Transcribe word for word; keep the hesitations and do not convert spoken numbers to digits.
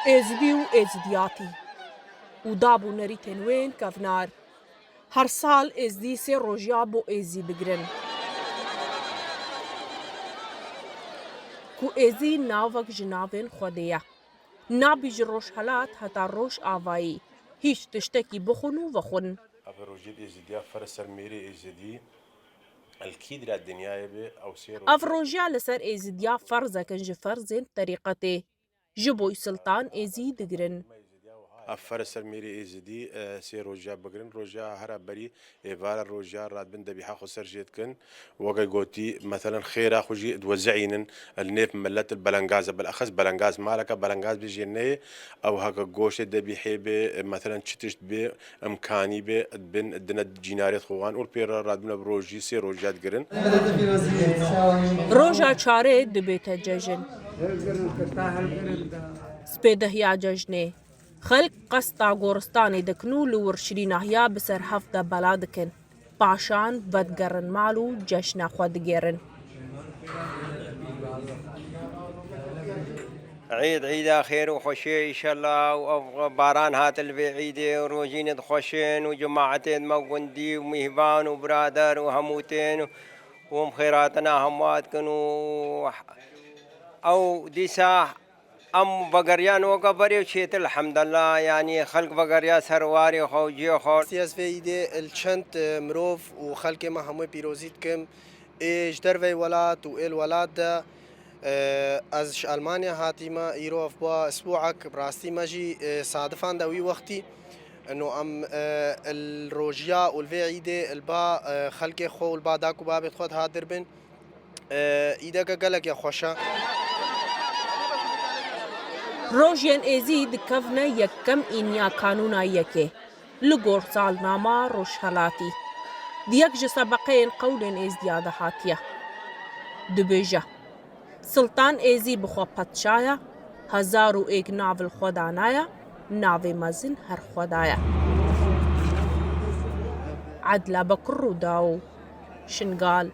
Êzidî û êzidiyatî û dab û nerîtên wên kevnar. Her sal êzdî sê rojiya bo êzî digirin. Ku êzî navek ji navên Xwedê ye. Nabî ji rojhelat heta rojavayî hîç tiştekî bixwin û vexwin. Ev rojiyê êzidiya ferz ser mêrê êzidî el kî dira dinyayê be ew sê roj. Ev rojiya li ser êzidiya ferzekin ji ferzên terîqetê. Ji bo Siltan êzî digirin. Ev ferz ser mêrê êzidî, e, sê rojiya bigirin. Rojiya hera berî êvara rojiya radbin debiha xwe ser jê dikin. Weke gotî, meselen xêra xwe jî diwezînin li nêv milet, li belengaz e, bilexes belengaz maleke belengaz bê jê neyê. Ew heke goştê debîhê bê, meselen çi tişt bê, imkanî bê, dibin dine cînarêt xwe wan û pê re radibine bi rojî sê rojiya digirin. Roja çarê dibête cejin. Spêdehiya cejnê. Xelk qesta goristanê dikin û li wir şirînahiya bi ser hev de bela dikin. Paşan vedigerin mal û ceşna xwe digêrin. Eîd, Eîda xêr û xweşê, înşellah, û ev baran hat li vê Eîdê û rojînê dixweşin û cemaetê me gundî û mîhvan û birader û hemû tên û em xêratina hemû dikin û ew dîsa Em vegeriyan weke berê û çêtir, elhamdulillah, yanî xelk vegeriya ser warê xwe û cihê xwe. Ez vê îdê li çend, e, mirov û xelkê me hemû pîrozî dikim. Ê ji derveyî welat û ê li welat de, e, ez ji Elmanya hatîme, îro ev bûa isbûek, bi rastî me jî, e, sadifan de wî wextî. Ino em, e, li rojiya û li vê îdê li ba, e, xelkê xwe û li ba dak û babê xwe dihat dirbin. E, îdeke gelekê xweş e. Rojên êzî dikevne yekem îniya kanûna yekê. Li gor salnama rojhelatî. Di yek ji sebeqeyên qewlên êzdiya de hatiye. Dibêje, Siltan êzî bi xwe padşa ye, hezar û êk nav li xwe danaye, navê mezin her xwe daye. Edla Bekir Rûdaw, Şingal.